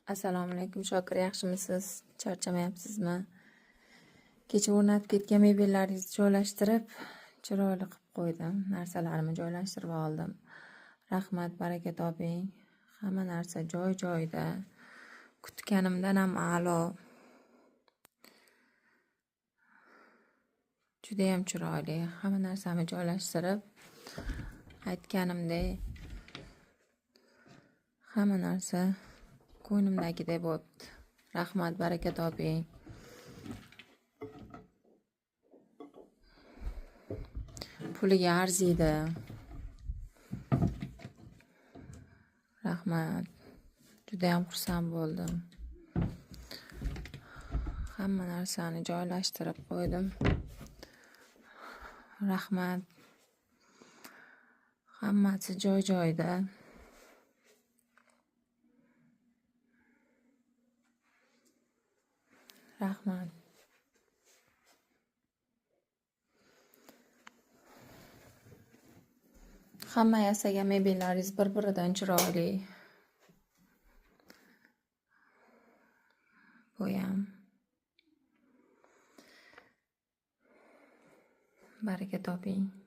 Assalomu alaykum, Shokir, yaxshimisiz? Charchamayapsizmi? Kecha o'rnatib ketgan mebellaringizni joylashtirib, chiroyli qilib qo'ydim. Narsalarimni joylashtirib oldim. Rahmat, baraka toping. Hamma narsa joy-joyida. Kutganimdan ham a'lo. Juda ham chiroyli. Hamma narsamni joylashtirib, aytganimdek hamma narsa ko'nglimdagidek bo'libdi. Rahmat, baraka toping. Puliga arziydi. Rahmat. Juda ham xursand bo'ldim. Hamma narsani joylashtirib qo'ydim. Rahmat. Hammasi joy-joyida. Rahmat. Hamma yasagan mebellaringiz bir-biridan chiroyli. Buyam. Baraka toping.